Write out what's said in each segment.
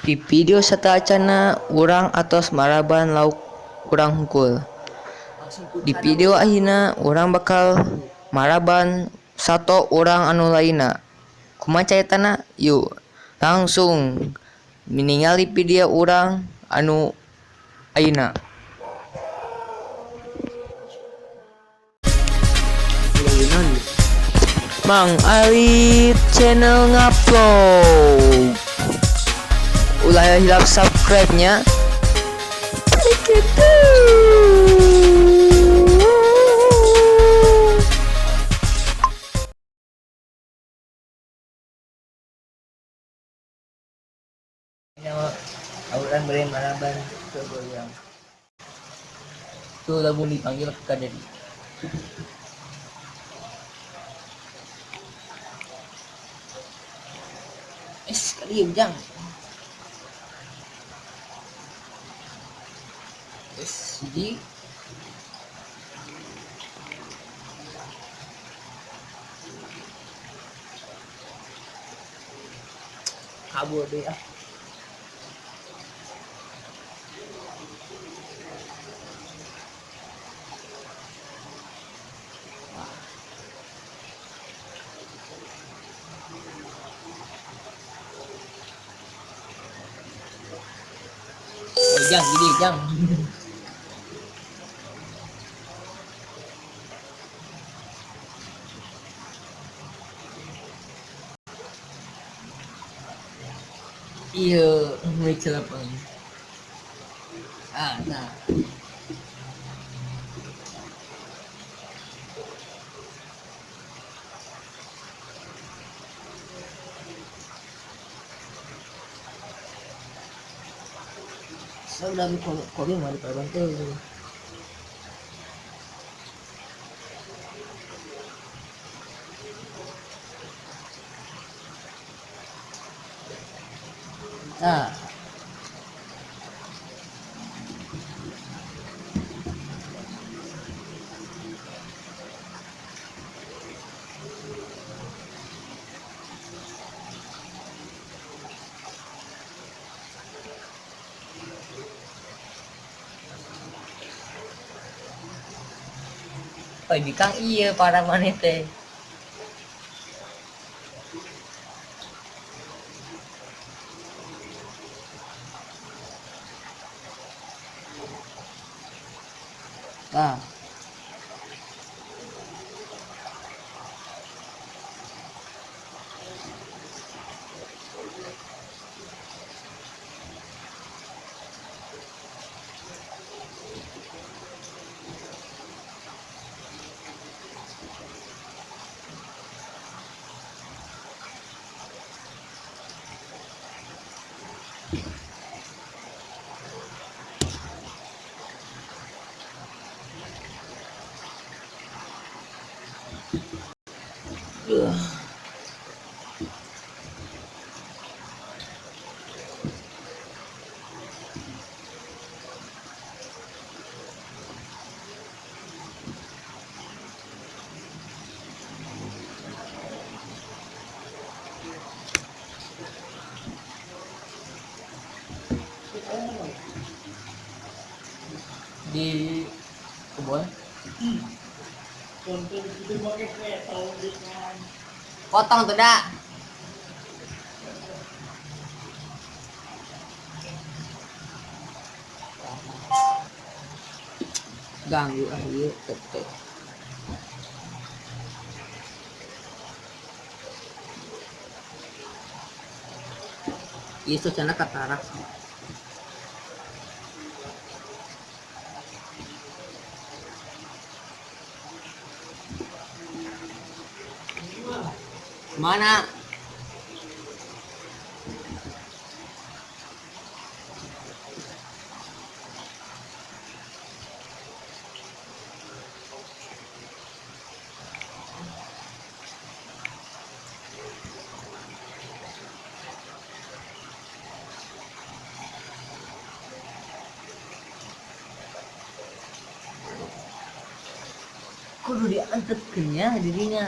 Di video sateuacanna urang atos maraban lauk urang hungkul. Di video ayeuna urang bakal maraban sato urang anu lainna. Kumaha caritana? Yuk langsung ningali video urang anu ayeuna. Mang Alit channel ngupload. Ulah hilap subscribe nya. Auran beri maraban ke goyang. Tuh lamun dipanggil ke kaderi. Es kali ujang. Es hiji. Kabur deh ah. Oh, jang, gini, jang. Iya, may celapang. Ah, nah. So, lagi kopi mau dipakai tuh. Nah. Oh, bikang iya para manete. Nah. Di kebun. Potong tuh dak. Ganggu ah ieu teh. Ieu socana katarak. Mana? Kudu diantepkeun nya dirinya.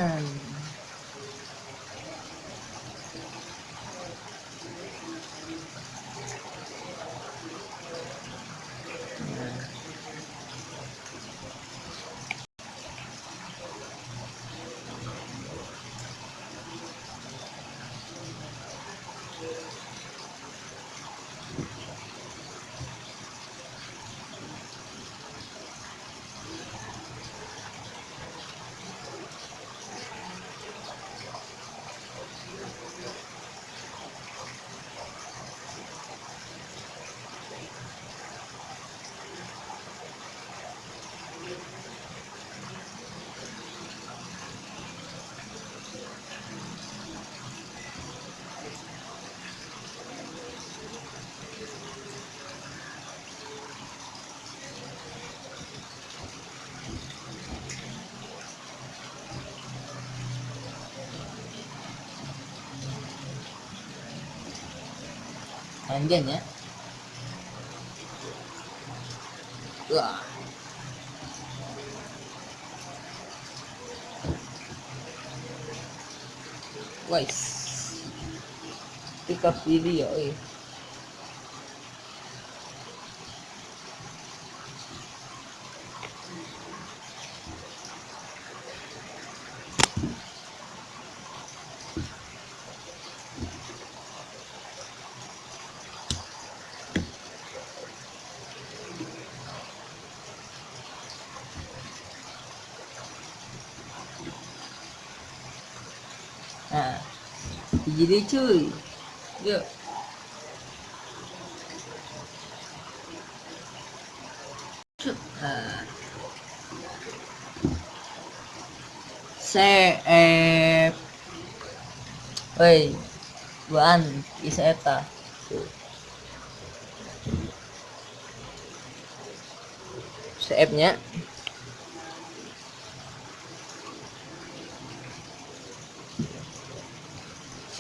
Manjanya. Wah. Wais. Pick up video eh. Nah, jadi cuy, yuk. Nah. CF, woi, duaan isa eta. CF-nya.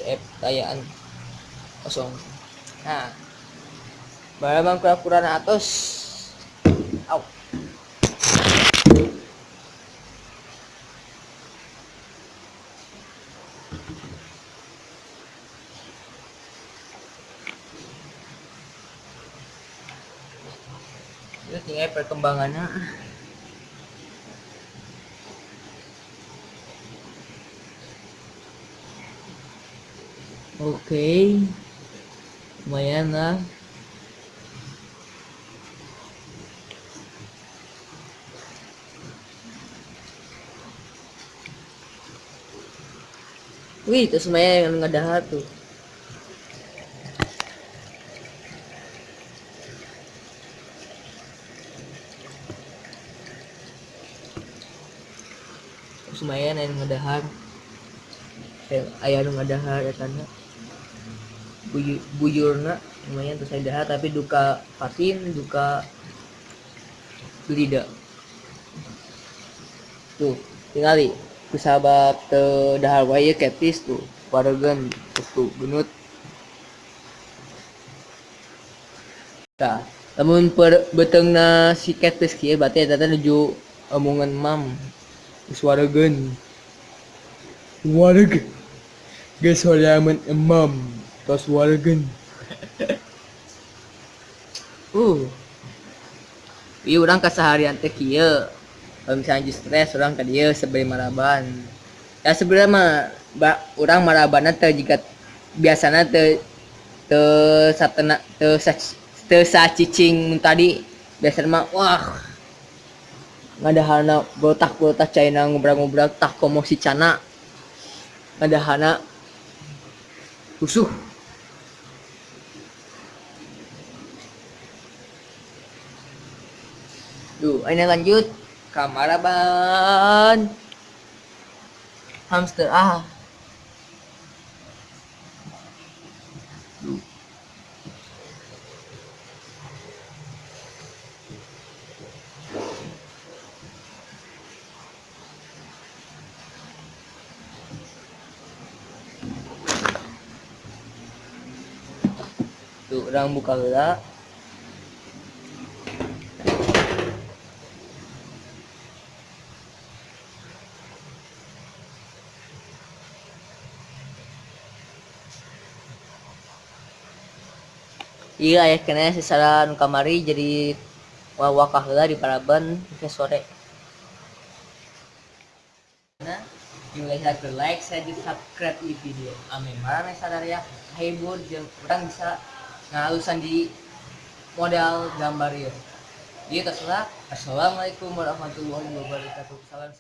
CF tayaan kosong. Nah, barang kura-kura atas. Au. Itu tinggal perkembangannya. Oke, lumayan lah. Wih, terus lumayan yang ngadahar tuh. Terus lumayan yang ngadahar. Ayah nu ngadahar ya tanda. Bujurna lumayan terus saya dahar, tapi duka patin, duka gelida. Tuh, tingali kusabab teu dahar wae ketis tuh, waregan tuh genut. Tah, lamun beteungna si ketis kieu berarti eta teh nuju omongan mam. Geus waregan. Wareg. Geus horeaman emam. Tos waregan. Ieu urang kaseharian teh kieu. Kalau misalnya anjing stres, urang ka dieu sebari maraban. Ya sebenarnya mah urang marabanna teh jiga biasana teh teu satena teu teu sacicing mun tadi. Biasana mah wah ngadaharna botak-botak caina ngubrak-ngubrak tah komo si cana. Ngadaharna rusuh. Duh, ini lanjut kamaraban hamster. Ah. Duh. Tuh, orang buka heula. Iya, ayah kena secara nu kamari jadi wawakah heula di paraban ke sore. Nah, juga bisa ke like, share, di subscribe di video. Amin. Marane sadar ya, hibur jeung urang bisa ngalusan di modal gambar ieu. Ieu terserah. Assalamualaikum warahmatullahi wabarakatuh. Salam.